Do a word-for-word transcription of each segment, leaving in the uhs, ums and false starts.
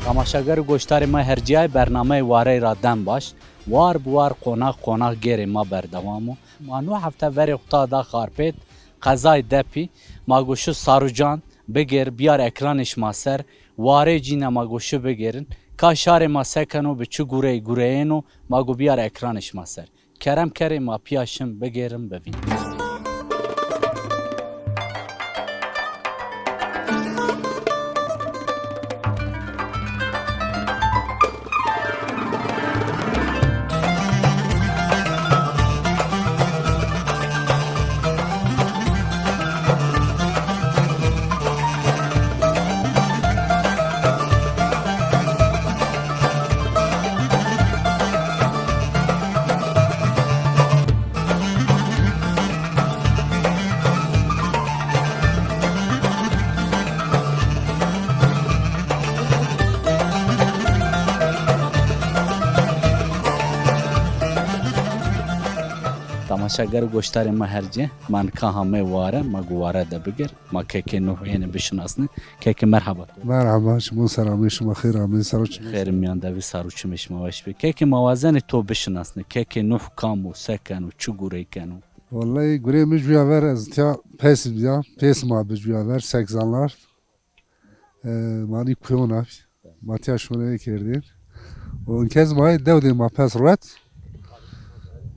Tamaşager û goştarê ma her cîyayê, bernameyê Warey ra dem baş. War bi war, qonax qonax gêrê ma berdewam o. Ma no hefte verê xo ta da Xarpêt, qezayê Depî. Ma go şu Sarucan bigêr, biyar ekranê şima ser. Warê cîne ma go şu bigêrin. Ka şarê ma se keno, bi çi gureyî gureyêno, ma go biyar ekranê şima ser. Kerem kerê ma pîya şin bigêrin bivîn. Tamaşager û goştarê ma her cê, ma nika hamê Ware, ma gu Ware de bigir. Ma kekê Nuh êne bişinasne. Kekê merhaba. Merhaba, şima ser amê, şima xêr amê, saro çimê. Xêr miyan de bî, saro çimê şima weş bî. Kekê ma wazenê to bişinasne. Kekê Nuh kam o, se keno, çi gurey keno? Wellahî gureyê mi cuya ver ez tiya pes bîya, pes ma bi cuya ver seksen lar. E, ma nî kuyon a, ma tiya şoneyê kerdên. O inkez ma dew de ma pes ruet.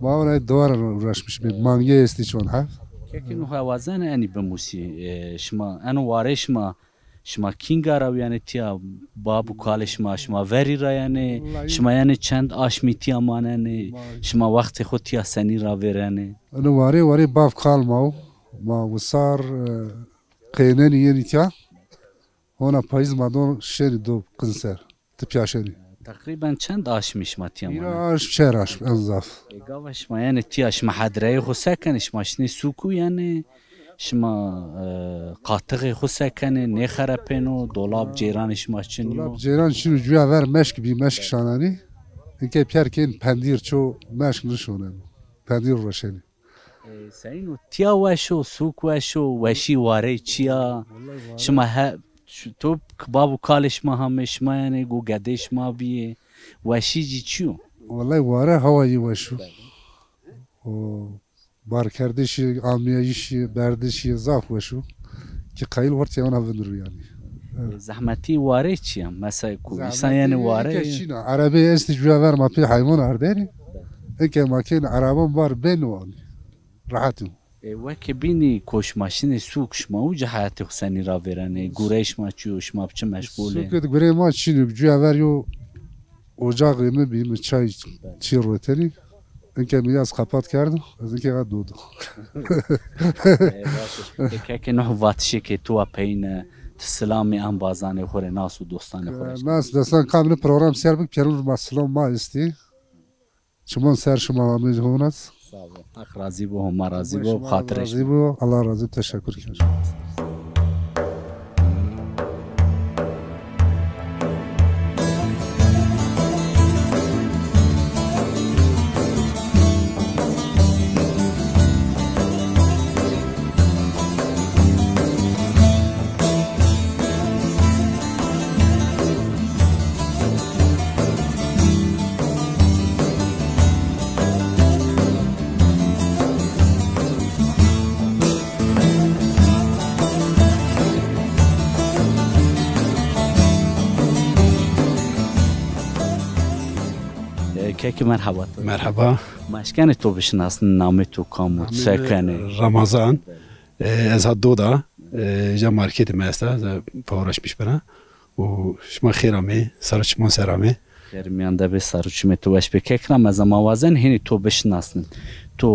Ma onay dewar uğraşmış bir mangê estî çon hef. Kekê Nuh, ez wazenê enî bimusî. E, şima eno Warê şima, şima kînga ra wî, yanî tiya bab û kalê şima, şima verî ra yanî, wellahî, şima yanî çend aşmî tiya manenê, wellahî, şima wextê xo tiya senî ra vêrenê? Eno Warê, Warê bav kal ma o. Ma wisar, e, qênenî yenî tiya. Hona payîz ma don şenî do qin ser. Ti pîya şenî. Teqrîben çend aşmî şima tiya manenê? Hîra aşm, çer aşm en zaf. E, gava şima yanî tiya şima hedreyê xo se kenê? Şima şinê sûkû yanî, şima, e, qatixê xo se kenê, nêxerepêno, dolab, ceyranê şima çin yo? Dolab ceyran çin o, cuya ver meşk bî, meşk şanenî. Inke pîyer kên pendîr, ço meşk nişoneno. Pendîr roşenî. E, seyîn o, tiya weş o, sûk weş o, weşî Warey çi ya? Wellahî Ware. Şima he, şu, to k-, bab û kalê şima hamê, şima yanî go gedê şima bîyê. Weşî cî çi yo? Wellahî Ware hawayî weş o. O barkerdişî, amîyayîşî, berdişî zaf weş o. Ki qayîl wert ya ona vindir yanî. E, zehmetî Warey çi ya? Mesela ku însan yanî Warey. Zehmetî eke çîna. Erebê estî cuya ver ma pê heywan ardenî. Eke ma kên ereban bar ben wanî. Rehet o. E, weke bînî ko şima şinê sûk, şima uca heyatê xo senî ravêrenê? Gureyê şima çi yo, şima bi çi meşgul ê? Sûk id gureyê ma çin o, cuya ver yo ocağê mi bî, mi çay çî rotenî. Inke mi yaz kapat kerdo, ez inke ga dodo. E, baş o. E, kekê Nuh, vatişêkê to wa peyîne, ti silamê embazanê xo rê, nas û dostanê xo rê. E, nas, destan kamîne program ser bik, pêrun ma silam ma estî. Çimon ser şima amê honas. Sağ ol. Haq razî bo, Homa razî bo, xatirê şima. Razî bo, Allah razî bo, teşekkür ker. E, kekî merheba. Merheba. Ma eşkenê to bişinasnî, namê to kam o, se kenê? Ramazan. E, ez ha doda, e, ja marketê mi esta, ez ha pawraşmiş bena. Û şima xêr amê, saro çimon ser amê. Xêr miyan de bê, ser û çimê to weş bê. Kek Ramezan, ma wazen hênî to bişinasnin. To,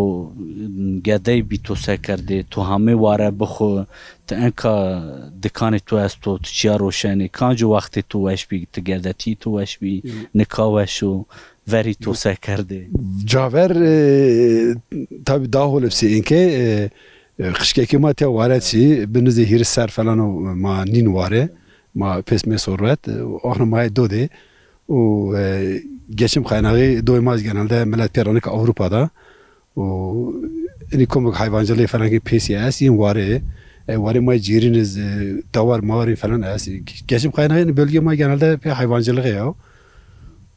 m, gedey bî, to se kerdê, to hamê ware bixwe, ti enka dikanê to esto, ti çiya roşenê, kanco wextê to weş bî, ti gedetî to weş bî, nika weş o, verî to se kerdê? Caver, e, tabî daha hol epsê înke, e, e, qijkekê ma tiya ware çî, bi nizdê hîris ser falan o ma nîn ware. Ma pês mês o ruet, e, axna ma yê dodê. Û, e, geçim kaynağı doyê ma genelde millet pê ra nika Avrupa da. Û inî komik hayvancılığı falan ki pêsî est, yin warê. E, warê ma cîrîn iz, e, dawar mawarî falan est. Geçim kaynağı bölge ma genelde pê hayvancılığı ya.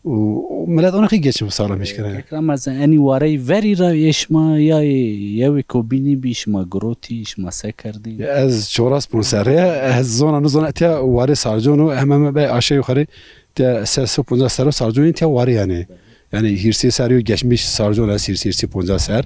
Û, û millet ona ki geçim sağlam iş kene. Kek Ramazan, enî warey verî ra ê şima ya ê yewêko bînî bî, şima girotî, şima se kerdî? Ez çoras pon serre, ez zona nizona tiya warê sarcon o, hemen hemen be aşağı yukarı tiya ses û poncas serro sarcon tiya warê yani. Yani hîrsê ser yo geçmiş sarcon ez hîrsê, hîrsê poncas ser.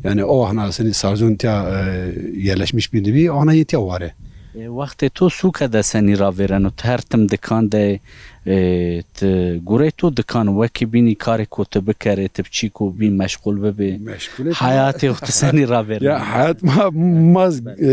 Yani o ahna seni sarcon tiya, e, yerleşmiş bînî bî, o ahna yê tiya warê. E, wextê to sûke de senî ravêreno? Ti her tim dikan de, e, ti gurê to dikan wekî bînî karêko ti bikerê, ti bi çîko bî meşxul bibê? Meşgulê Hayatê xo ti senî ravêreno? Ya hayat ma, ma, e,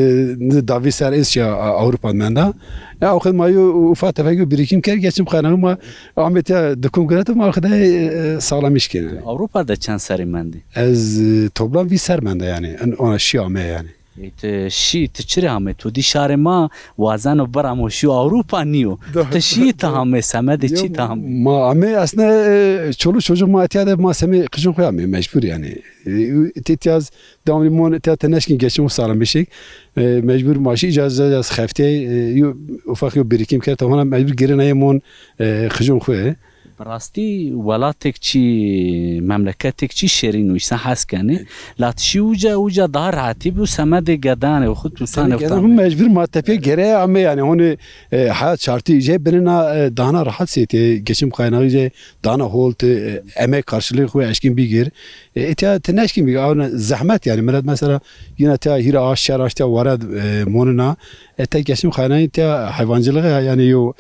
davî ser ez şiya Avrupa menda. Ya o kadar ma yo ufak tefek yo birikim ker, geçim kaynağı ma amê tiya dikum giret, ma o kadar, e, sağlam iş kene. Avrupa de çend serî mendî? Ez, e, toplam vîst ser mende yani. En, ona şiya me yani. E, ti şî, ti çirê amê? To dî şarê ma wazeno biramo şîyo Avrupa nîyo. Ti şî, ti amê, semedê çî ti amê? Ma amê aslında, e, çoluk çocuk ma etiya de ma semê qijin xo amê mecbur yani. E, ti tiyaz devamlı mon tiya te neşkin geçim xo sağlam bişik. E, mecbur ma şî icaz, icaz hefteyê, e, yo, ufak yo birikim kerd, tamam mecbur girênayê mon, e, qijin xo. Bi rastî welatek çî, memleketek çî şêrîn û îsa hes kenê. La ti şî uca, uca daha rehetî bî û semedê gedanê xwu, tutanê xwu. Hûn mecbur ma tepê gere ame yani, hûn, e, heyat şartî jê binina, e, dana rehet sê tê, geçim kaynağı jê dana hol tê, e, emek karşılığı xwu eşkin bigir. E, etiya ti neşkin bigir, awna zehmet yani, millet mesela yine tiya hîra aş, şer aş tiya ware, e, monina. E, te geçim kaynağı tiya hayvancılığı yani yo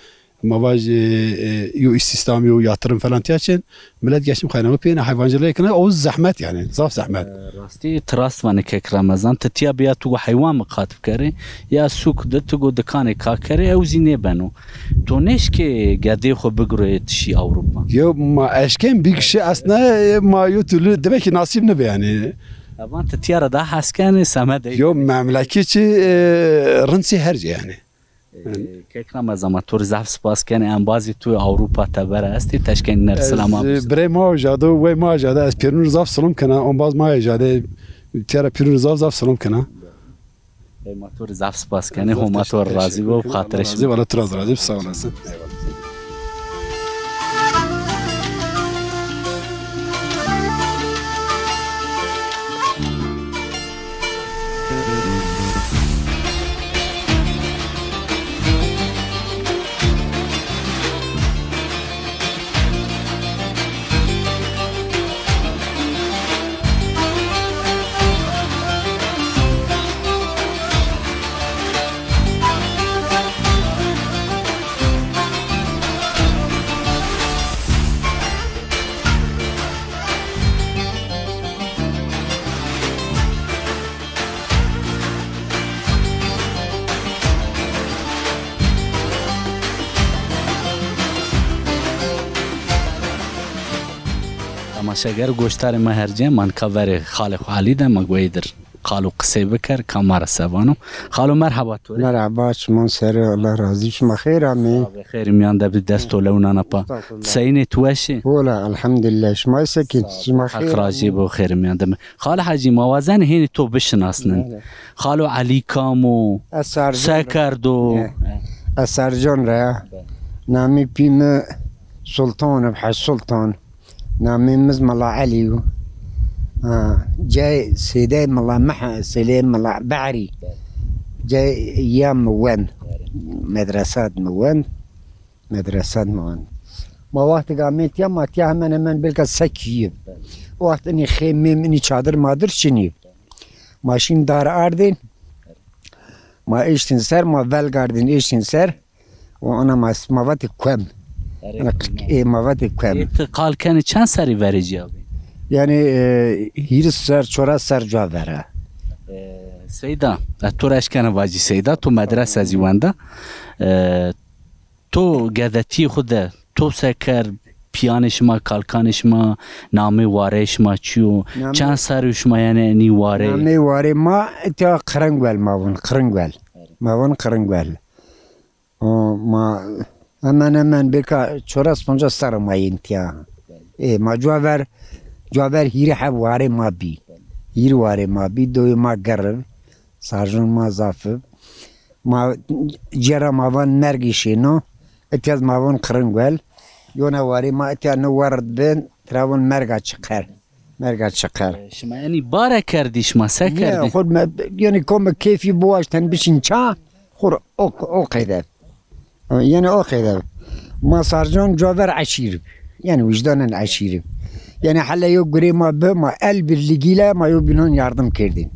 Ma vaj, e, e, yo îstihdam, yo yatırım falan tiya çin, millet geçim kaynağı pê yene hayvancılığı kena, o zehmet yani, zaf zehmet. E, rastî ti rast vanê kek Ramazan, ti tiya biya tu go heywan miqat bikerê, ya sûk de tu go dikanê ka kerê, ew zî nêbeno. To nêşkê gedê xwu bigurê ti şî Avrupa? Yo ma eşkên bî kişi aslında, e, ma yo türlü demek ki nasip nebe yani. Evan ti tiya ra daha hes kenê semedê? Yo memleketçi, e, rind sî her cî yani. E, kek Ramazan, ma to rê zaf spas kenê, embazê tu Ewropa teber a estê, teşkenî ner silama. Ez, e, birê ma jade, wey ma jade, ez pêrûn rê zaf silom kena, embaz ma jade, tera pêrûn rê zaf zaf silom kena. E, ma to rê zaf spas kenê, Homa to razî bo, xatirê şima. Razî, wala tu razî, sağ olasın. Eyvallah. Temaşeger, goştarê ma hercê, ma nika verê xalê xo Elî de, ma goyê dir qalo qisey biker, ka ma ra se vano. Xalo, merheba to rê. Merheba, çiman ser, Allah razî, şima xêr amê. Abi, xêr miyan de bi, dest to lew nana pa. Estağfurullah. Seyînê tu weş ê? Wela, elhamdülillah, şima sekîn, şima xêr amê. Heq razî bo, xêr miyan de bi. Xal Hecî, ma wazenê hênî to bişinasnin. Bele. Xalo Elî kam o? Se kerdo? Ez Sercan ra ya. Namê pî mi Sultan o, Hec Sultan. Namê mi z Mela Elî yo. Ha, cay sêdey Mela Meh-, sêdey Mela Behrî. Cay ya mi wend. Medresa d mi wend. Medresa d mi wend. Ma wextêk amê tiya, ma tiya hemen hemen belka se kî yî. O wext inî xêmêm, inî çadir madir çinî. Ma şîn dar ardên. Ma eştên ser, ma velg ardên eştên ser. Û ona ma, ma vatê kuem. Ê, ma vatê kuem. Ê, ti qal kenê çend serrî verê ci ya bî? Yanî, e, hîris ser, çoras ser cuwa ver a. E, Seyda, e, to ra eşkena vacî Seyda, to medrese zî wenda. E, to gedetîyê xwu de to se kerd, pîyanê şima, kalkanê şima, namê wareyê şima çi yo? Namê Çend serrî yo şima yenê enî wareyî? Namê warê ma, îtya Qiringwel ma vûn, Qiringwel. Ma vûn Qiringwel. O, ma hemen hemen bêka çoras poncas serra ma yên tîya. Ê, ma cuwa ver, cuwa ver hîrê heb warê ma bî. Hîrê warê ma bî, doyê ma gerr ib, sarjon ma zaf ib. Ma cêra ma van mergî şêno, îtya zî ma von Qiringwel. Yona warê ma îtya no werd bin, tira von merga çiqer. Merga çiqer. E, şima enî bare kerdî, şima se kerdî? Xo me, yanî komik keyfî biwaşten bişîn ça, xo o, o qeyde. Yanî o qeyde. Ma sarcan cuwa ver eşîr. Yanî wijdanen eşîr. Yanî hele yo gurê ma bi, ma el birligîyle ma yo bînon yardim kerdîn.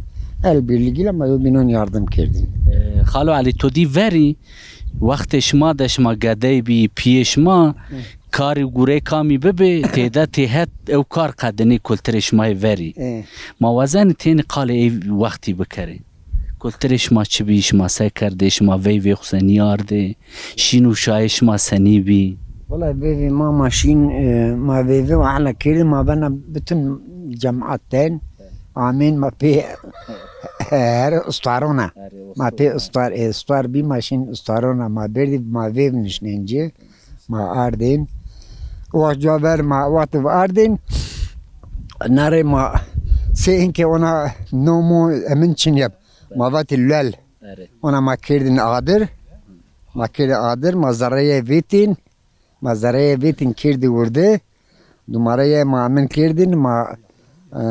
El birligîyle ma yo bînon yardim kerdîn. E, Xalo Elî, to dî verî, wextê şima de şima gedey bî, pîyê şima, karî gurê kamî bibê, têde têhet ew kar qedinê kulturê şima yê verî. E. Ma wazenî tenê qalê ey wextî bikerê. Kulturê şima çi bî, şima se kerdê, şima veyvê xwu senî ardê, şîn û şayê şima senî bî? Wela veyvê ma, ma şîn, e, ma veyvê û ehla kerdî, ma bena bütün cemaat den, amên ma pê her ustarona. Ma pê ustar, e, ustar bî, ma şîn ustarona, ma berdî, ma veyv nişnên ci. Ma ardên. Waxt cuwa ver ma wextê ardên. Narê ma sê inkê ona nomo emin çin yeb. Ma vatî lel. Ona ma kerdin adir. Ma kerdin adir, ma zerreye vêtîn. Ma zerreye vêtîn kerdî wirdi. Dumareye ma emin kerdin, ma, e,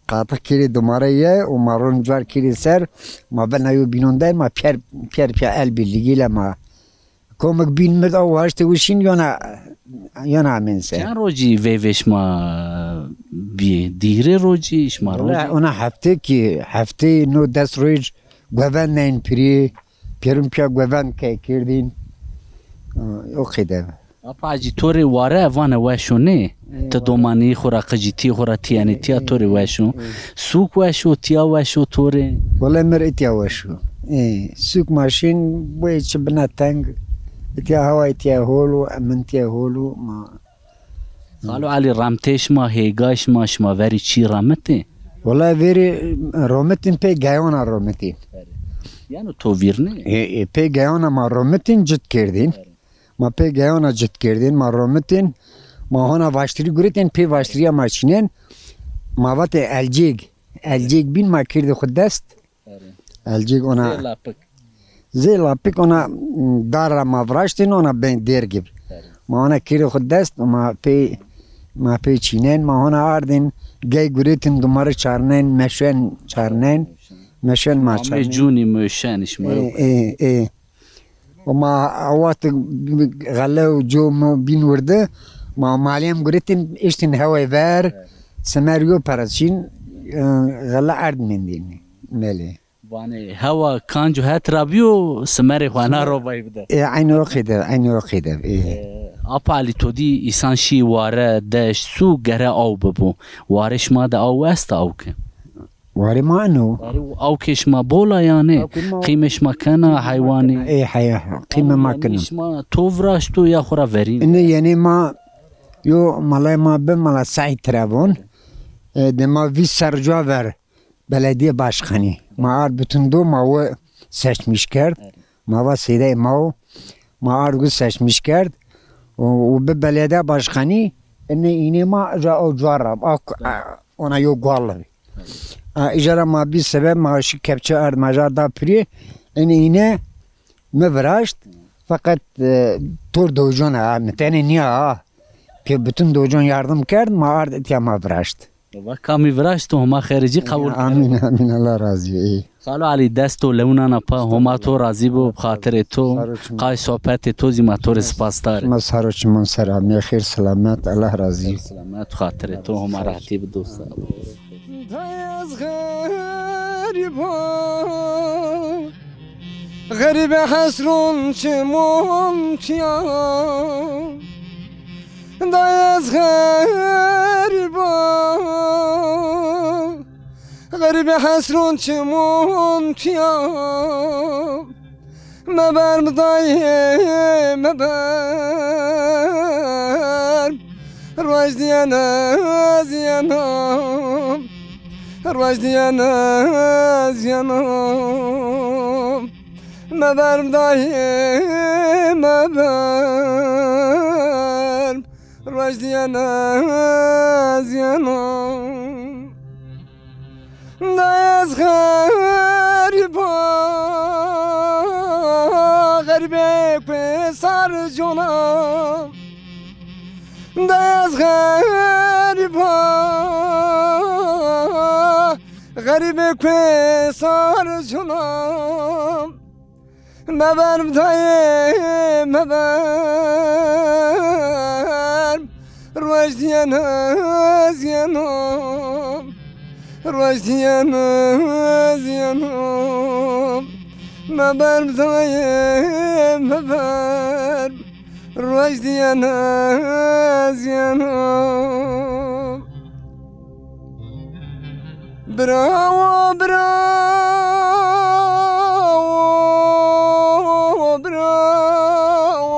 qatix kerdî dumareye û ma ron cuar kerdî ser. Ma bena yo bînon day, ma piyer, piyer, piyer el birligîyle ma Komik bîn mi da waştê wi şîn yona, yona amên se. Çend rocî veyvê şima bîyê? Dîrê rocî şima rocî? Wela ona heftê kî, heftê no des roj guevend neyn pirî, pêrun piya guevend ke kerdîn. O qeyde. Apa Hecî, to rê ware vane weş o nê? Ti domanî xwu ra, qicîtî xwu ra tîyenê tîya, to rê weş o. Sûk weş o, tîya weş o to rê? Wele mi rê tîya weş o. Ê, sûk ma şîn, boyê çi bina teng. Tîya hewayê tîya hol o, emin tîya hol o, ma. Xalo Elî, remtê şima, hêgay şima, şima verî çî remitê? Wele verî romitîn, pê geyona romitîn. Yeno to vîrnê? Ê, ê, pê geyona ma romitîn, cit kerdîn. Ma pê geyona cit kerdên, ma romitên, ma hona vaştirî guretên, pê vaştirîya ma çînên, ma vatê elcêg. Elcêg bîn ma kerdê xwu dest. Erê. Elcêg ona. Zê lapik. Zê lapik ona, m, dar ra ma viraştên, ona ben dergib. Erê. Ma hona kerdê xwu dest, ma pê, ma pê çînên, ma hona ardên, gey guretên dumari çarnên, meşen çarnên, meşen ma çarnên. Amê cûnî meşen şima. Ê, ê, ê. Û ma wextê xele û co mi bîn wirdi, ma malîyem guretîn, eştîn hewayê ver, simer yo pere çîn, e, xele erd mendîn melê. Vanê hewa kanco het ra bîyo, simerê xwu ena robayî bide. E, eynî o qeyde, eynî o qeyde, e. E, Apa Elî, to dî îsan şî ware, deşt, sû gere aw bibo. Warê şima de aw esta aw ke? Warê ma eno. Warê û awkê şima bol a yanî? Awkê ma qîmê şima kena heywanî? Ê, heya, qîmê ma kena. Yanî şima to viraşto ya xwu ra verîn? Ine yenê ma yo malay ma bi mala Seîd tira von. E, de ma vîst ser cuwa ver belediye başkanî. Ma ard bütün do ma wi seçmiş kerd. Ma va sêdeyê ma o. Ma ard wi seçmiş kerd. O, o bi belediye başkanî. Ine înê ma ca o cuwa ra. A, a, ona yo gual. A, îca ra ma bî sebeb, ma şî kepçe ard, ma ca da pirî. Ene îne mi viraşt. Feqet, e, tor dewjon a, mi tenê nîya a. Ke bütün dewjon yardim kerd, ma ard itya ma viraşt. Va kamî viraşt, Homa xêrê ci qebul kero. Amîn, amîn, Allah razî yo. Ê. Xalo Elî, dest û lewnan a pa, Homa to razî bo, bi xatirê to, qay sohbetê to zî ma to rê sipasdar ê. Ma sar û çiman ser amîye, xêr selamet, Allah razî. Xêr selamet, xatirê to, Homa rehetî bido, sağ ol. Dayaz xerîba, xerîbe hesron çimon tîya. Dayê ez xerîb a, xerîbê hesron çimon tuya. Meberm dayê, meberm. Roj dîyen ez yenam, roj dîyen ez yenam. Meberm dayê, meberm. Roj dîyen ez yenam. Da ez xerîb a, xerîbê kuê sar cona. Da ez xerîb a, xerîbê kuê sar cona. Meberm dayê, meberm. Roj dîyen ez yenam, roj dîyen ez yenam. Meberm dayê, meberm. Roj dîyen ez yenam. Bravo, bravo, bravo,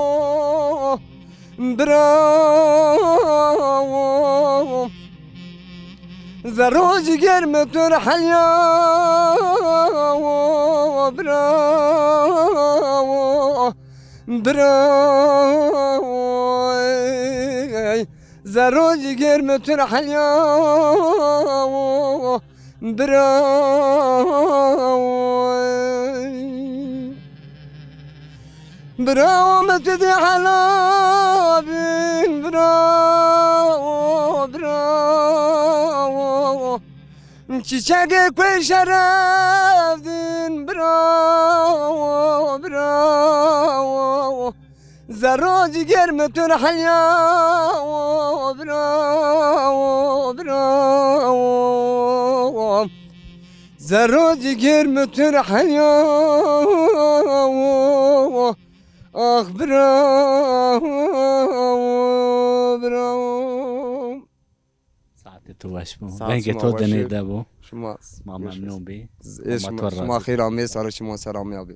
bravo. Zerro ciger mi tur helya, bravo, bravo. Zerro ciger mi tur helya, bravo. Bravo mi tu di hela bin, bravo, bravo. Çiçegê kuê şeref din, bravo, bravo. Zerro ciger mi tur helya, o bira, o bira, o. Zerro ciger mi tur helya, o, o. Ah bira, o bira, o. Saetê to weş bo. Saet şima weş bo. Vengê to dinê de bo. Şima, şima memnun bî. Ê şima, şima xêr amê, saro şima selamî abî.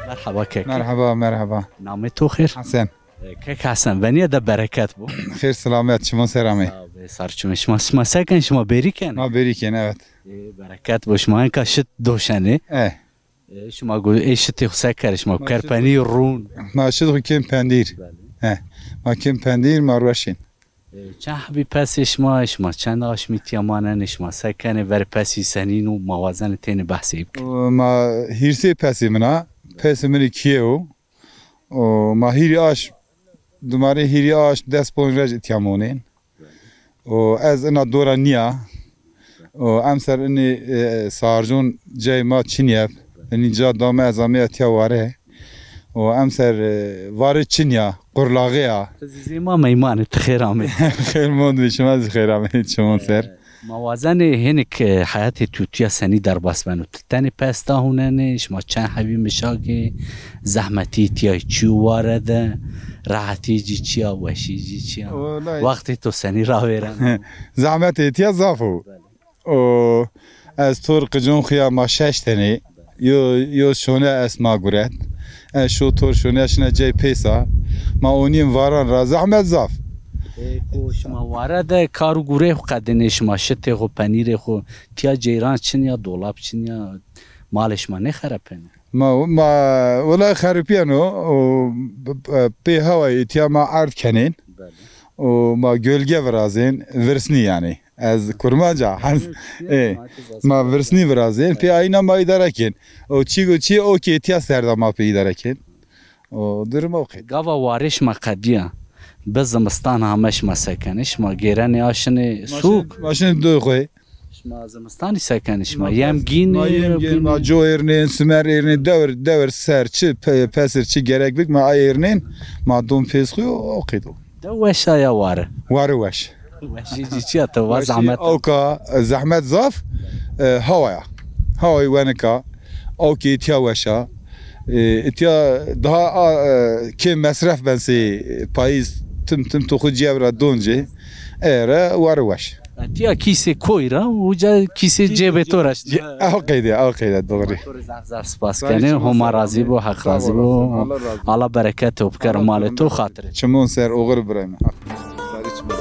Merheba kek. Merheba, merheba. Namê to xêr? Hesen. E, kek Hesen, venîye de bereket bo. Xêr selamet, çimon ser amê. Sağ ol, sar çimê. Şima, şima se kenê, şima bêrî kenê? Ma bêrî kenê, evet. E, bereket bo, şima enka şit doşenê. E. E, şima go, ê şitê xo se kerê, şima kerpenî rûn? Ma şit xo kên pendîr. Belê. He. Ma kên pendîr, ma rueşên. E, çend hebî pesê şima, şima çend aşmî tîya manenê, şima se kenê, verê pesî senîn o, ma wazenê tenê behsê bikê. O, ma hîrsê pesê min a, pesê min ê kîye o. O, ma hîrî aşm, dumarê hîrî aşm des ponc roj îtya monên. O, ez ina dora nîya. O, emser inî, e, sarcon cey ma çinî yeb. Inî ca dame ez amê etya ware. O, emser, e, vare çinî ya, qurlaxî ya. Ti zî zê ma meyman ê, ti xêr amê. Xêr mond bî, şima zî xêr amê, çimon ser. Ma wazenê hênik, e, heyatê tutîya senî derbas beno. Ti tenê pes da hunenê, şima çend hebî mişak ê, zehmetî tîya çi yo ware de, rehetî cî çi ya, weşî cî çi ya? Wellahî. Wextê to senî ravêreno? Zehmetê tîya zaf o. Belê. O, ez tor qicon xo ya ma şeş tenê. Yo, yo şone est ma guret. Ez şo tor şone şina cey pêsa. Ma onîyên varan ra zehmet zaf. E, ko şima ware de kar û gureyê xo qedênê, şima şitê xo, penîrê xo, tîya ceyran çin ya, dolap çin ya, malê şima nêxerepênê? Ma, ma, wela xeripîyeno, o, p-, p-, pê hewayê tîya ma erd kenên. Belê. O, ma gölge virazên, virsnî yanî. Ez kurmanc a, hes-, ê, ma virsnî virazên, pê ayîna ma îdare kên. O çîk û çî o kê tîya ser de ma pê îdare kên. O durum o qeyde. Gava warê şima qedîya. Bi zimistan hame şima se kenê? Şima gêrenê aşinê sûk? Ma şinê doy xo. Şima zimistanî se kenê şima? Yem gînê, ma yem gînê, ma co êrnên, simer êrnên, dewr, dewr ser çi, pe-, pesir çi gerek bik, ma ay êrnên, ma don pês xo, o qeydo. De weş a ya ware? Ware weş. Weşî cî çi ya, to va zehmet. Awka, e, zehmet zaf, e, hawaya. Hawayî wenika, awkê îtya weş a. E, îtya daha a, e, kêm mesref ben sey payîz tim tim to xo cîyeb ra don ci. Ere ware weş. Îtya kîsê koy ra, uca kîsê cêbê to ra. Ew qeyde, ew qeyde, doğru. To rê zaf zaf spas kenê. Homa razî bo, Heq razî bo. Allah bereket to bikero malê to, xatirê. Çimon ser oxir birayme. Sarı çimon.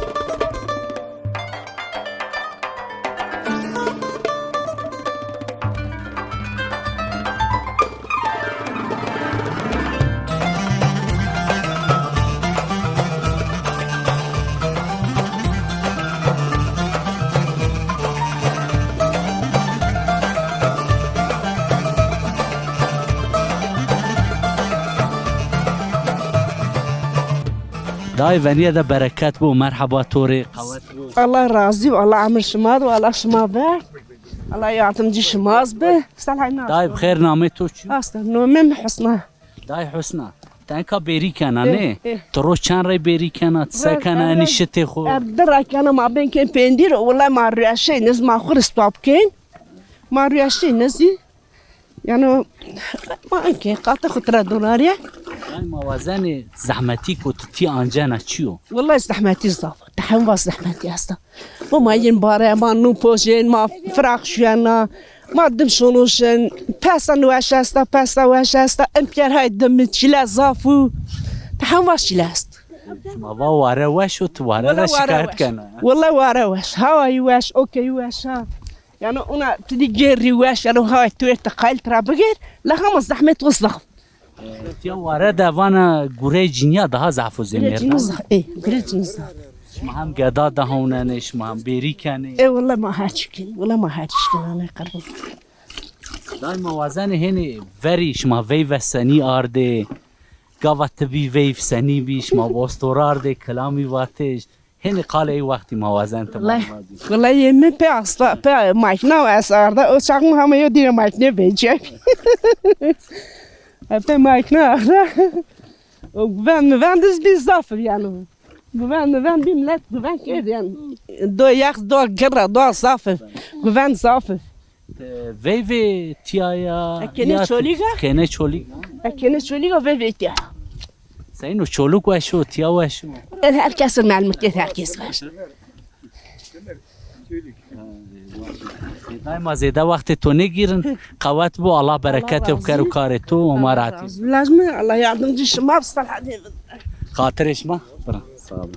Dayê, venîye de bereket bo, merheba to rê, qewet bo. Allah razî bo, Allah emir şima do, Allah şima ver. Allah yardımcı şima bi. Selay nas. Dayê, bi xêr, namê to çi yo? Asta, nomê mi Husna. Dayê Husna, ti enka bêrî kena, nê? Eh, eh. Ti roj çend rey bêrî kena, ti se kena, enî şitê xo? Erd di rey kena, ma bên kên pêndî ro, wulay ma rüyeşey, niz ma xwu ristwa bikên. Ma rüyeşey, nizî. Yano, ma enkê qatê xo tira donarîye. Yanî ma wazenê zehmetîko ti tîya ancena çi yo? Wellahî zehmetî zaf o. Ti hemva zehmetî esta. Ma, ma yin bare, ma nû pojên, ma firaq şuyena, ma dim şono şin, pesa nû weş esta, pesa weş esta, imkêr hay dim çile zaf o. Ti hemva çile est. Şima va ware weş o, ti ware ra şikayet kena? Wellahî ware weş. Hawayî weş, okeyî weş a. Yanî ona ti dî gêrî weş, yanî hay tu êr ti qayl tira bigêr, la hema zehmet o zaf. Tiya ware de vana gurey cinîya daha zaf o zê mêrdan. Gurey cinî zaf, ê, gurey cinî zaf. Şima hem geda de hewnenê, şima hem bêrî kenê. Ê, wele ma her çi kenî, wele ma her çi kenî, Allay qerbûn. Dayê, ma wazenê hênî verî şima veyve senî ardê, gava ti bî veyv senî bî, şima bi ostor ardê, kilamî vatê, Hênî qalê ey wextî ma wazen ti. Wele, wele yê mi pê asta, pê makîna û ez arda. O çax mi hema yo dîre makîne vecîyay. Pê makîna arda. O guven mi vend iz bî zaf yanî. Guven mi vend bî, milet guven kerd yanî. Do yex, do girra, do zaf. Guven zaf. Veyvê tîya ya. E, kenê ya Çolîg a? Kenê Çolîg a? E, kenê Çolîg a, veyvê tîya. Seyno, Çolîg weş o, tîya weş o? El herkes melmik, el herkes weş. Dayê, ma zêde wextê to nêgîrin. Qewet bo, Allah bereketê bikero karê to û ma rehetî. Lazim, Allah yardımcı şima, salih. Xatirê şima. Bira, sağ olun.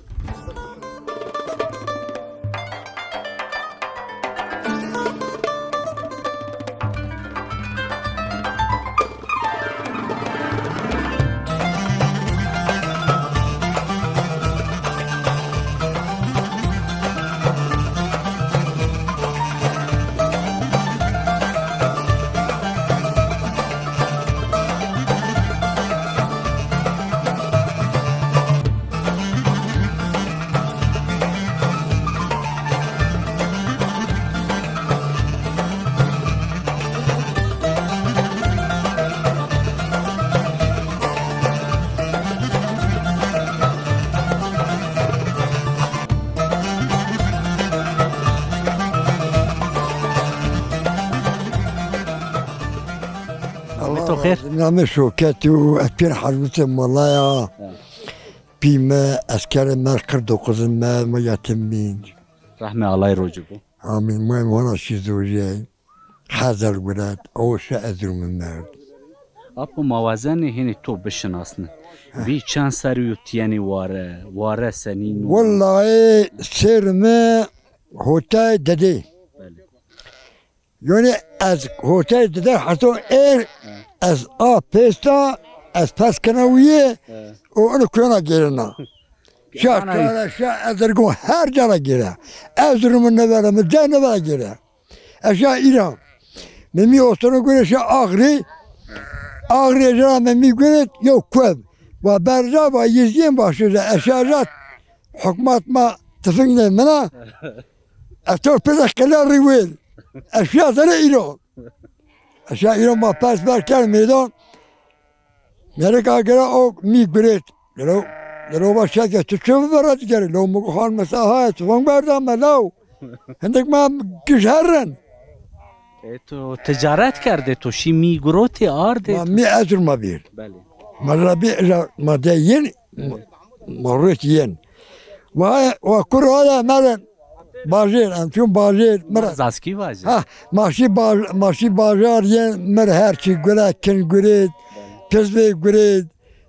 Namê to xêr? Namê Şoket û ez pêr Hecmutê Molaya. Pî mi eskerê mer qir dokuz in, me, ma yetim bîn. Rehmê Allay rocî bo. Amîn. Ma hona şî zojîyay. Hezel guret, o şi Erzurumî merd. Apo, ma wazenê hênî to bişinasnî. Bî çend serrî yo ti yenî ware, ware senîn o? Wellahî sêr mi hotay dedê. Belê. Yonî ez hotay dide heto êr, ez a pêsta, ez pes kena wîye, o ino kuyona gêrena. Şa kara, şa Ezergo, her ca ra gêre. Erzurumî nêvera, mi de nêvera gêre. Eşa Îran. Mi mî ostono gore şa Axrî. Ağrı jera me mî guret, yo kuev. Va berca va yizgên va şuja eşa jat. Hukmat ma tifing ne mina. Eto pide qila riwil. Eşa zere ilo. Eşa ilo ma pers ber ker meydan. Merek agera o mî guret. Lero, lero va şeke tu çi vera digere? Lo mu han mesela ha, tu van berda me law. Hindik ma giş herren. E, tu ticaret kerdê, tu şî mî gurotê ardê? Ma mî ezr ma bir. Belê. Ma ra bir, ma de yin, ma, ma rut yin. Wa, wa kur ada meren. Bajêr, em çûn bajêr, mir. Zaskî vajê. Ha, ma şî baj-, ma şî bajar yên mir her çî gure, kin gurêt, pizvê gurêt,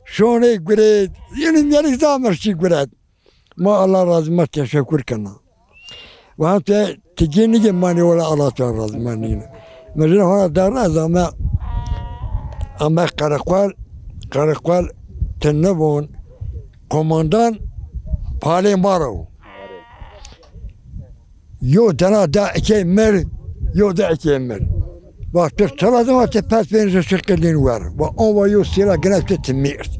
şonê gurêt. Yînî mêrik zaf mir çî guret. Ma Allah razî ma teşekkür kena. Wa te tigê nigê manî wela Allah te razî ma nîne. Mi jin hona derna ez ame, ame qereqol, qereqol ti nivon, komandan palê ma ra wo. Yo dena da ikey mir, yo da ikey mir. Va tu çira dima te pes bên ji şiqilîn wer. Va on va yo sîra gina te ti mîrt.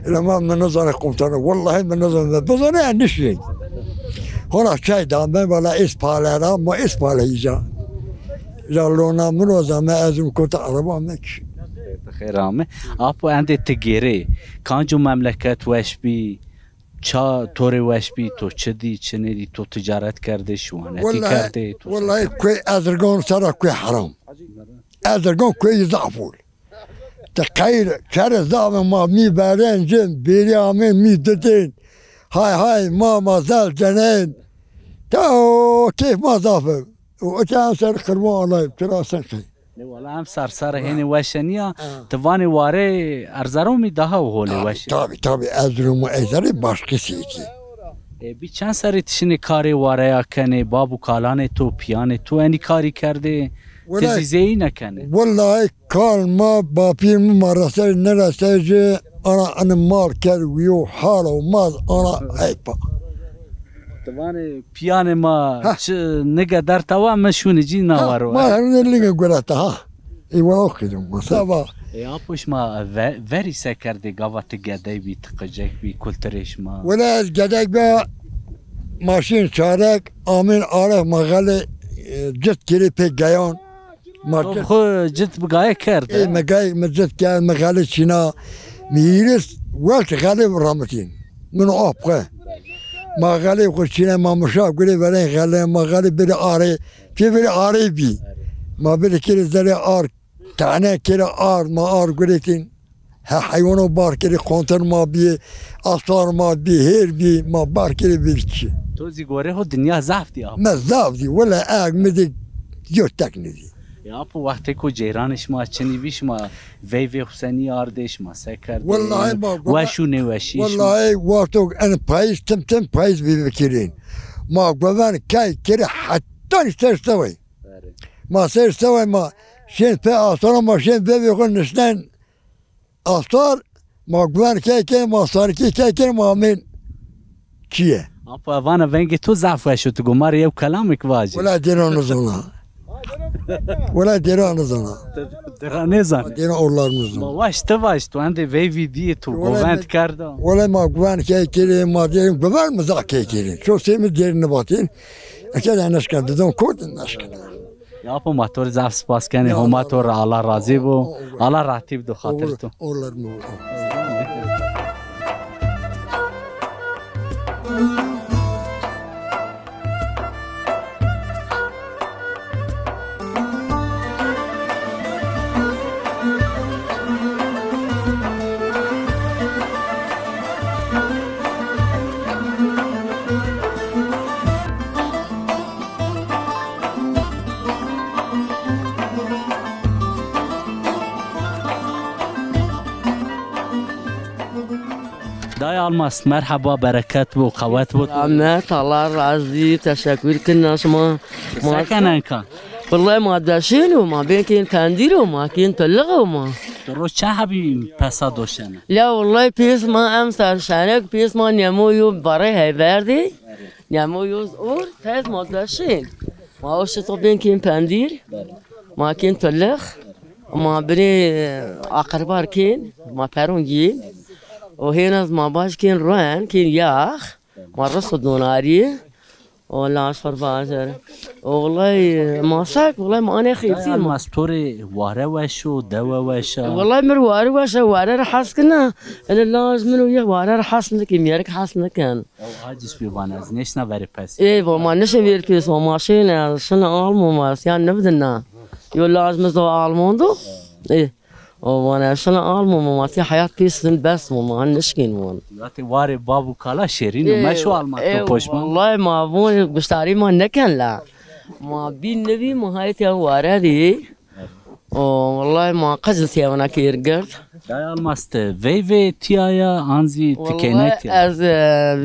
Ila ma mi nizane komutanı, wellahî mi nizane, bizane ya nişî. Hona çay da ben vala es pale ra, ma es pale ica. Ja lona min o zame ez mi kota araba me ki. Xêr ame. Apo endê ti gêrê. Kanco memleket weş bî? Ça to rê weş bî, to çi dî, çi nêdî, to ticaret kerdê, şiwanetî kerdê, to... Wellahî kuê Ezirgan sera kuê heram. Ezirgan kuê zaf ol. Ti qeyr, çerê zaf ma mî verên cin, bêrî amên mî didên. Hay hay ma ma zel cenên. Ta o keyf ma zaf e. O ete em ser qirban alay, tira sen qey. Ne wala em ser ser hênê weşe nîya. Ha. Ti vanê warê Erzeromî daha û holê weşe. Tabi, tabi, Erzurum û Erzeromî başka seytî. E, bî çend serî ti şinê karê wareya kenê, bab û kalanê to, piyanê to enî karî kerdê, ti zî zêyî nekenê. Wellahî kal ma, bapîr mi ma resey neresey ci, ana ini mal kerd wîyo hal û maz, ana eypa. Ti vanê piyanê ma çi nige derta wa, mi şûnî cî nawaro. Ma herine linge gureta ha. Ê wa o qîdim ma seba. E, apo şima ve-, verî se kerdê gava ti gedey bî, ti qicek bî, kulturê şima? Wele ez gedek be, ma şîn çarek, amîn arek ma xelê, e, cit kirî pê geyan. Ma... To xo cit bi gaye kerd? Ê, mi gay, mi cit kerd, mi xelê çîna. Mi hîris wext xelê ramitîn. Min o apxe. Ma xelê xo çîna, ma mişa gurê verên xelê, ma xelê bêrê arê. Pê bêrê arê bî. Ma bêrê kêrê zerê ar, tane kêrê ar, ma ar gurêtîn. He heywan o bar kêrê, konter ma bî, asar ma bî, hêr bî, ma bar kêrê bêrê çi. To zî gorê ho dinya zaf dî ama. Me zaf dî, wele eg mi dî yo tek nidî. Ya apo, wextêko ceyranê şima çinî bî, şima veyvê xo senî ardê, şima se kerdê? Wellahî ma weş û nêweşî şima? Wellahî wexto en payîz, tim tim payîz bî bikirîn. Ma govend key kirî heta ser sewey. Berê. Ma ser sewey ma şên pê astara, ma şên veyvê xo nişten. Astar, ma guven key key, ma sarikî key key, ma amên çîye. Apo, vana vengê to zaf weş o, tu go ma rê yew kelamêk vajî. Wela dêra nizana. Wela dêra nizana. Dêra nêzanê? Dêra orlar nizana. Ma vaj ti vaj, tu endê veyvî dîyê, tu govend kerda. Wela ma guven key key, ma dêrin guven mi zaf key key. Ço sê mi dêr nivatîn. Eke de neşken, didon kod neşken. Ya apo, ma to rê zaf spas kenê, Homa to rê, Allah razî bo. Allah rahatî bido xatir to. Olur mu? Dayê Almas, merheba, bereket bo, qewet bo. Selamet, Allah razî, teşekkür kena şima. Se kena enka? Wellay ma deşên o, ma bên kên pendîr o, ma kên tiliq o ma. Ti roj çend hebî pesa doşena? La wellay pês ma emser şenek, pês ma nemo yo barê heyverdê. Nemo yo or, pes ma deşên. Ma o şito bên kên pendîr, ma kên tiliq. Ma binê, e, aqirbar kên, ma peron gîn. O hêna zî ma baş kên ren, kên yax. Ma riso donarî. O laj xor bajar. O wellay ma sak, wellay ma anê xîrsî ma. Elmas, to rê ware weş o, dewe weş a? Wellay mi rê ware weş a, ware ra hes kena. Ene laj min o, yê ware ra hes nikî, mîyerik hes niken. Ew aciz bî, vana ez nêşina verê pes. Ê, va ma nişin verê pes, va ma şêne, şina Alman ma, ya nivdina. Yo laj mi zo Alman do. Ê, o vana şina Alman ma, ma ti heyat pes din bes ma, ma nişkên wan. Vatê warê bav û kala şêrîn o, meşo Alman to poşman. Wellay ma von guştarî ma neken la. Ma bîn nivî ma haytê ware dî. O, wellay ma qij têvana kêr gird. Dayê Almas, ti veyvê tîya ya, an zî ti kêney tîya? Ez, e,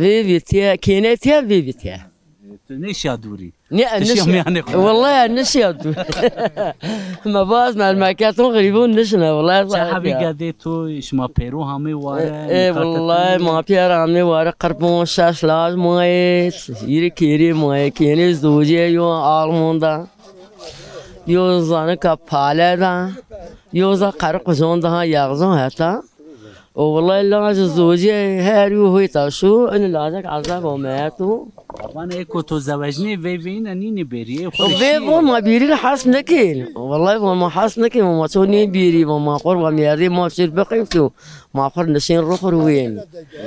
veyvê tîya, kêney tîya, veyvê tîya. Tu nêşiya dûrî? Nê, ez nêşiya. Wellay ez nêşiya dûr. Me baz memleketon xirîbon nişine, wellay. Çi hebî gedê to, şima pêro hamê ware? E, e, wellay ma pêr hamê ware, qirpon şeş laj ma yê, hîrê kêrê ma yê, kênê zocê yo Alman da. Yo zanika pale da, yo za qeri qujon daha yaxzon heta. O wellay laj zocê her yo hoyta şo, ini lajek ezeb o meyeto. Van ê ko to zewecnê veyveyîne nînê bêrî, ê xo rê şî. Veyvon ma bîrî rê hes nikên. Wellay von ma hes nikên, von ma ço nê bîrî, von ma xor va merdê ma şêr biqîm to. Ma xur nişên ro xur wên.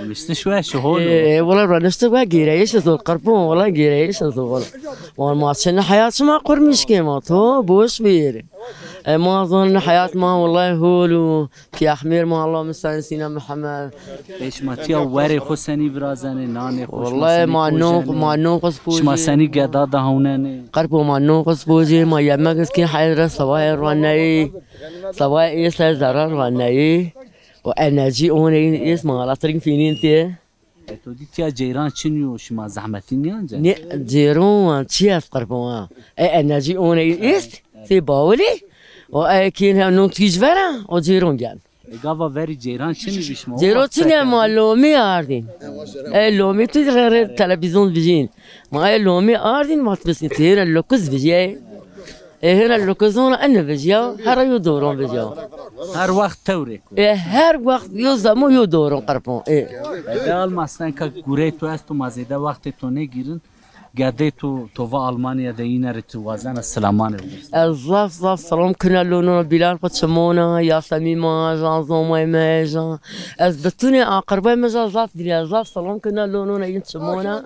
Ronistiş weş hol o. E, wala ronistiş we gêreyişe zor qirpon, wala gêreyişe zor. Wala ma çin heyat şima qurmîş kê ma to boş bîr. E, ma zon heyat ma wala hol o. Piyahmêr ma Allah misan Sîna Mihemed. E, şima tîya werê xo senî virazenê, nanê xo? Wala ma non, ma non xo spojê. Şima senî geda da hewnenê? Qirpon ma non xo spojê, ma yemek iskê heyra sawayê roneyî. Sawayê êse zerre roneyî. O enerjî oneyîn ês ma ala tiring fînîn tê. E, to dî tîya ceyran çinî yo, şima zehmetî nîyancen? Nê, ceyron çi est qirpon ha. E, enerjî oneyîn êst, tê bawilî. O e kîn hem non tîj vera, o ceyron gel. E, gava verî ceyran çinî bî şima? Ceyron çinî ma lomî ardîn. E, lomî tu re re televîzyon vijîn. Ma e lomî ardîn, ma tu bisîn têre lokuz vijî. E, hêna lokuzon ra ene vijîya, her yo doron vijîya. Her wext tewrêk o. E, her wext yo zemo yo doron qirpon. E. E, de Almas, tenka gurey to esto, ma zêde wextê to nêgîrin. Gedê to, to va Almanya de yîne rê ti wazena silamanê bistê. Ez zaf zaf selam kena lonona bîlan xo çimona, Yasemîn ma, jan zomay me, jan. Ez bitunê aqirbay me jan zaf dîrîya, zaf selam kena lonona yîn çimona.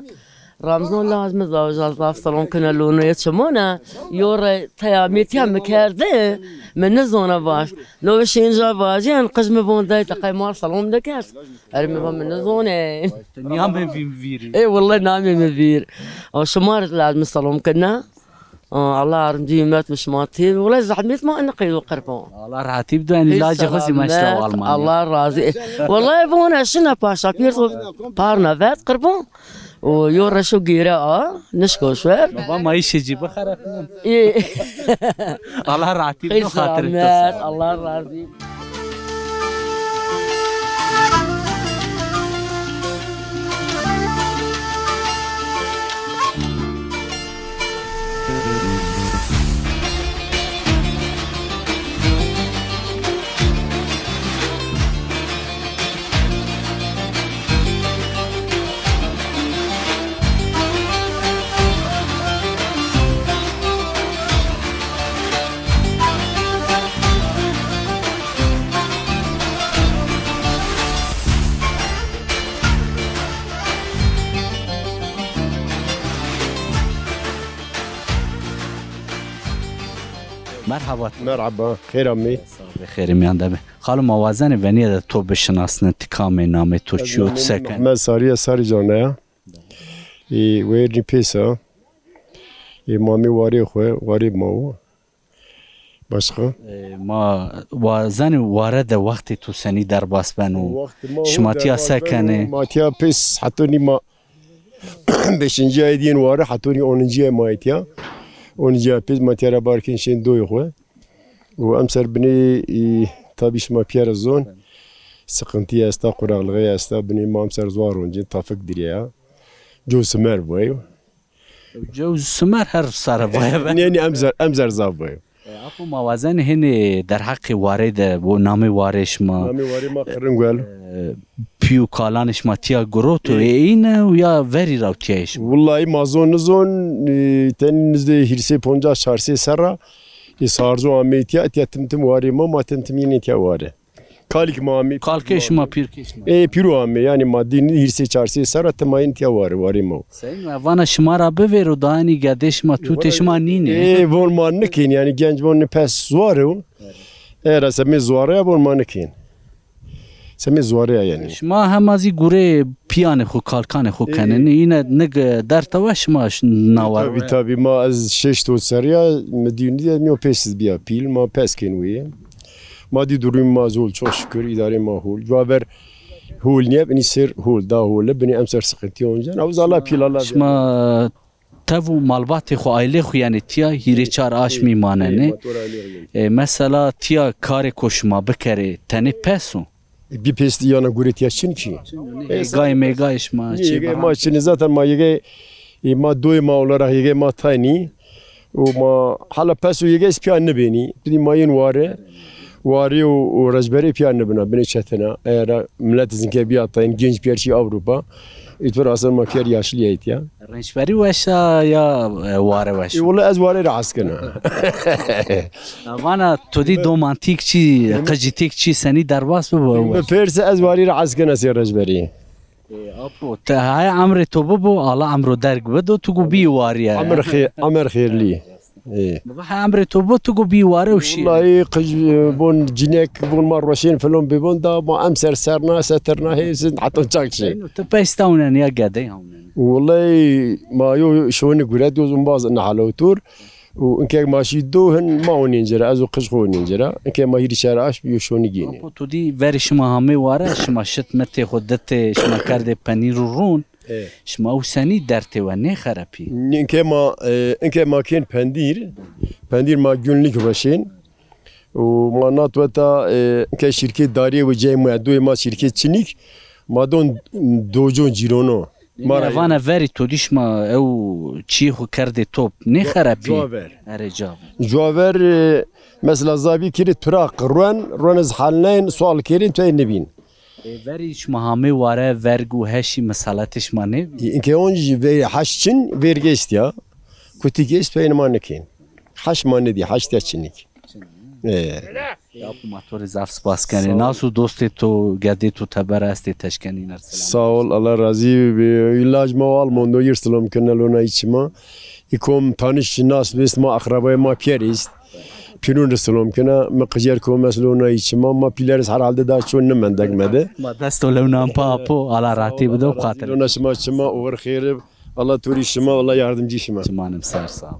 Ramzan laj mi zaf, zaf selam kena lonoya çimona. Yo re teya metiya mi kerde, mi nizona vaj. No ve şênca vajî, en qij mi von day, te qey ma selam dekerd. Erê mi va mi nizone. Nîya mi vîn vîrî. Ê wellay namê mi vîr. O şima rê lazim selam kena. Aa, Allah yardımcı ümmet mi şima tê. Wellay zehmet ma ene qeydo qirpon. Allah rahatî bido, enî lacê xo zî meşta Almanya. Allah razı. Wellay vona şina paşa pîr xo parna vet qirpon. O yo reşo gêre a, nişko şwer. Baba ma îşê cî bixerepînin. Ê. Allah rahatî bido, xatirê to sağ ol. Allah razı. Merhaba. Merhaba, xêr amê. Sağ ol, xêrê mîyan de be. Xalo, ma wazenê venîye de to bişinasnin, ti kam ê, namê to çi yo, ti se kenî? Mehmet Sarî ya, Sarî Cane ya. Ê, wêrnî pês a. Ê, ma amê warê xo, warê ma wo. Başka? Ê, ma wazenê ware de wextê to senî derbas beno? Wextê ma wo derbas beno. Şima tîya se kenê? Ma tîya pês hetonî ma beşincî ay dîyên ware, hetonî oninci ay ma yê tîya. Oninci ay pês ma tîya ra bar kên şên doyê xo. Û emser binê, e, tabî şima pîya ra zon, sıkıntı esta, quraqlixê esta, binê ma emser zor roncên, tafik dirê ya. Cow simer boy. Cow simer her sare boye be. Nê, nê, emser, emser zaf boy. E, Ma wazenê hênî derheqê warê de, bo namê warê şima. Namê warê ma Qirringwel. E, pî û kalanê şima tîya guroto, e, îne û ya verî ra tîya şima? Wullayî ma zon nizon, e, tenî nizdê hîrsê poncas çarsê serra, e, sarzo ameyî tîya, tîya tim tim warê ma, ma tim tim yînê tîya ware. Kalîk ma amî. Kalkê şima, pîrkê şima. Ê, pîro amî, yanî ma dîn hîrsê çarsê serra ti ma yîn tîya ware, warê ma. Sey ma vana şima ra bivêro, da enî gedê şima, tutê şima nînê. Ê, von ma nikên, yanî genc von ni pes zuare o. Era semê zuare ya von ma nikên. Semê zuare ya yanî. Şima hema zî gurê pîyanê xo, kalkanê xo kenenî, îne nig derta we şima ş-, na war. Tabî, tabî, ma ez şeşt û serrî ya, mi dîn dî, mi yo pês bîya pîl, ma pes kên wî. Ma dî durumê ma zol, çok şükür, îdarê ma hol. Cuaver hol nîyeb, inî ser hol, da hol, binî emser sıkıntı onca. Avuz Allah pîl Allah. Şima tev û malbatê xo, aîlê xo yenê tîya, hîrê çar aşmî manenê. E, mesela tîya karê ko şima bikerê, tenê pes o? E, bî pês dî yana gurê tîya çin kî. E, gay mêgay şima çê yegê ma çin, zaten ma yegê, e, ma doyê ma olarak yegê ma taynî. Û ma hala pes û yegê ez pîya nibênî. Bidî ma yên ware. Warî û, û rejberê pîya nibina, binê çetina. Eger millet zinkê bîya tayn, genç pîyer şî Avrupa. Îtfir aslında ma pîyer yaşlı ya îtya. Rênçberî weş a ya, e, ware weş? E, wele ez ware ra hes kena. Vana to dî domantîk çî, qicîtîk çî senî derbas bibo? Mi perse ez warî ra hes kena sê rejberî. E, apo, te haya emrê to bibo, Allah emro derg bido, tu go bî warî ya. Emir xê-, emir xêrlî. Ê. Mi va ha emrê to bo, tu go bî ware û şî. Wullayî qij, e, bon cinîyek, bon ma roşên filon bibon da, ma emser serna, setirna, hêsin, heta çak şî. Tu pey sta onen ya gedey ha onen? Wullayî ma yo şonî guret, yo zumbaz ne halo tur. Û inkek ma şî do hin ma onên ci ra, ez û qij xo onên ci ra. Inkek ma hîrî çar aşm yo şonî gênî. Apo tu dî verî şima hamê ware, şima şit mitê xo ditê, şima kerdê penîr û rûn. E. Şima ew senî dertê we nêxerepî? Înke ma, e, înke ma kên pendîr, pendîr ma günlük roşên. Û ma nat weta, e, înke şîrkêt darî û cey muedoyê ma şîrkêt çinîk, ma don docon cîrono. Ma ra vana verî to dî şima ew çîyê xo kerdê top, nêxerepî? Cuaver. Erê, cuaver. Cuaver, e, mesela zabî kirî turaq, ruen, ruen ez halneyn, sual kerîn, tu ey nibîn. E, verî şima hamê ware verg û heşî misaletê şima nêbî? Înke oncî verî heş çin, verg est ya. Kutik est, peynî ma nikên. Heş ma nidî, heş de çinik. E. Ya ku ma to rê zaf spas kenê. Nas û dostê to, gedê to teber estê, teşkenî ner selam. Sağ ol, Allah razî bi. Laj ma Alman do yir silom kine lona içima. Î kom tanış nas bist ma, akrabayê ma pîyer est. Pîrun rê silom kena, mi qijêr kom est lona î çima, ma pîler iz herhalde daha çon nimendek me de. Ma dest o lewnan pa apo, Allah rahatî bido, xatir. Lona şima çima, oxir xêr ib, Allah torî şima, Allah yardımcı şima. Çimanim ser, sağ ol.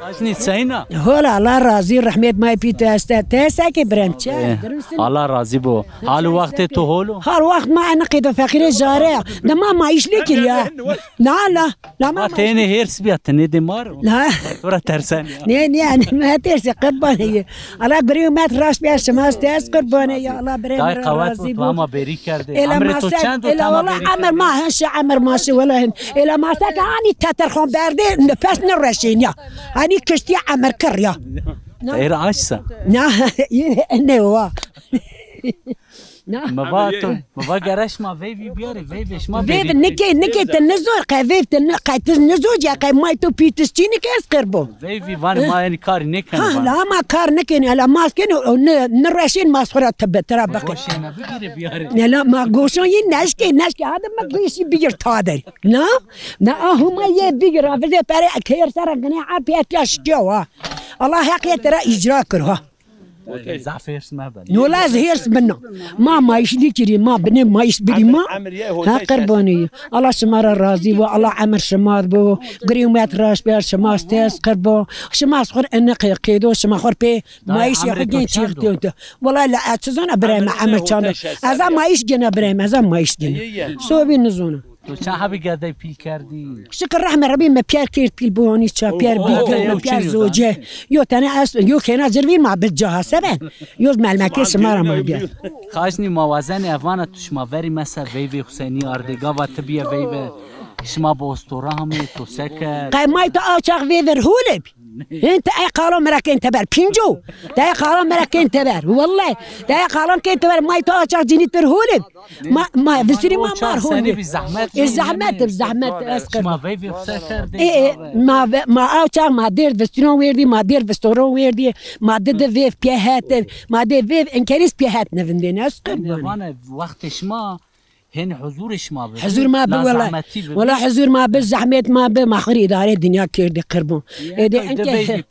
Ajnî seyna? Hol, Allah razî, rehmet may pî tu este. Te se ke birem çi? Eh, Allah razî bo. Hal û wextê to hol o? Hal wext ma enî qeydo feqîrê jare ya. Dima ma îş nêkir ya. Na, na, na, ma, ma tenê hêrs bîya, tenê de mar o. Na. To ra tersen ya. Nê, nê, nê, ma tersê qirbanê ye. Allah gurî umet raşt bîya, şima dest qurbanê ya. Allah birê mi ra razî bo. Ama berî kerdê. Emrê to çend o, tama berî kerdê? Emir ma hin şi, emir ma şi, wela hin. Ela ma seke anî teterxan berdê, nefes nêreşên ya. Anî kiştî emir kir ya. Êr aç sa? Na, ne wa. Na. Mi va to, mi va gere şima veyvî biyarê, veyvê şima. Veyv nike, nike, ti nizor, qe veyv ti ni, qe ti nizor ya, qe may to pî ti çînik ez qir bo. Veyvî vanê ma enî karî nêkenê. Ha, la ma kar nêkenê, la ma kenê, o ni, ni reşên ma xora ti bi, tira baqe. Goşê ne bigirê biyarê. Ne la ma goşon yî neşkê, neşkê, hadi ma goşî bigir tader. Na? Na, a huma yê bigir, a vizê pere kêr sera gine, a pê etya şikyo ha. Allah heq yê tira îcra kir ha. Zaf hêrs mebe. Yola ez hêrs bina. Ma mayîş nêkirî, ma binê mayîş birî ma. Ha qirbanî. Allah şima ra razî bo, Allah emir şima bo. Girê umet raş ber, şima stes qirbo. Şima xor ene qê-, qêdo, şima xor pê mayîş ya xo gen çîx diyo. Wala la ez çi zona birayme emir çando. Ez a mayîş gene birayme, ez a mayîş gene. Sobî nizona. To ça hebî gedey pîl kerdî? Şikir rehme Rebî, me pîyer kerd pîl, biwanî ça pîyer bî, me pîyer zocê. Yo tene est, yo kêna cirvî ma bi caha seben. Yo melmekê şima ra ma bîyer. Xajnî ma wazenê evana tu şima verî mese veyvê Husenî ardê gava ti bîye veyve. Şima bi ostora hamê, to se kerd? Qey may tu aw çax veyver hole bî. Hên te ey qalan mera kên teber. Pînco. Te ey qalan mera kên teber. Wellay. Te ey qalan kên teber. May to açaq cinît bir holê. Ma, ma visirî ma mar holê. E, zehmet, zehmet. Ez qir. Ma veyvê se kerdê. E, e, ma ve-, ma aw çax ma dêr vistiron werdî, ma dêr vistoron werdî, ma didi vêv pîye het, ma dê vêv enkerîz pîye het nevindên ez qir. Vane wextê şima Hên huzurê şima bi. Huzur ma bi wela. Wela huzur ma bi, zehmet ma bi, ma xir îdare dinya kerdî qirbo. Ede enke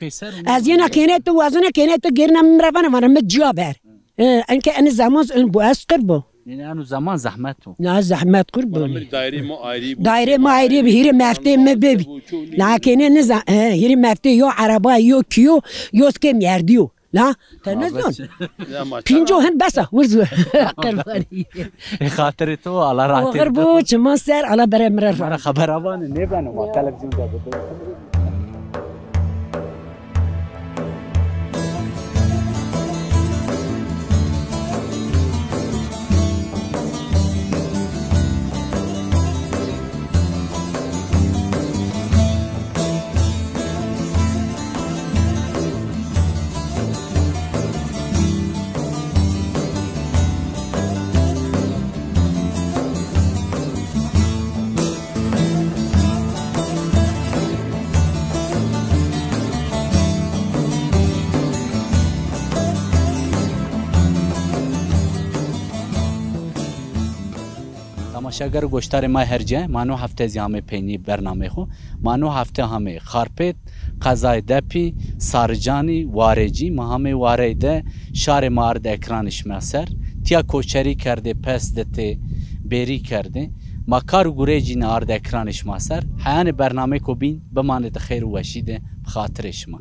ez yena kêne tu wazine kêne tu gerine mi mira vana vana mi ciya ber. E, enke eni zaman ön bu ez qirbo. Nê eno zaman zehmet o. Na zehmet qirbo. Daire ma ayrı bu. Daire ma ayrı bir hiri mefte mi bi. La kêne ne za-, e, hiri mefte yo araba yo kiyo yo ske merdiyo. La, te nezon. Pînco hin bes a, wirz. Qirbanî. Ê xatirê to, Allah rahatê. Oxir bo, çiman ser, Allah bere mi ra. Mara xeber avanê, nêbeno, ma televîzyon de bido. Temaşeger û goşdarê ma her ce, ma no hefte zî hamê peynî bernameyê xo. Ma no hefte hamê Xarpêt, qezayê Depî, Saricanî, Warecî, ma hamê Warey de, şarê ma ard ekranê şima ser. Tîya koçerî kerdê, pes ditê, bêrî kerdê. Ma kar û gureyê cîne ard ekranê şima ser. Heyanê bernameyêko bîn, bimanê di xeyr û weşî de, bi xatirê şima.